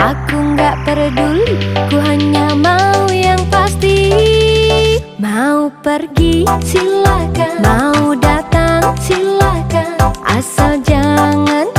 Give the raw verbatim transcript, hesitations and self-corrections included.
Aku nggak peduli, ku hanya mau yang pasti. Mau pergi silakan, mau datang silakan, asal jangan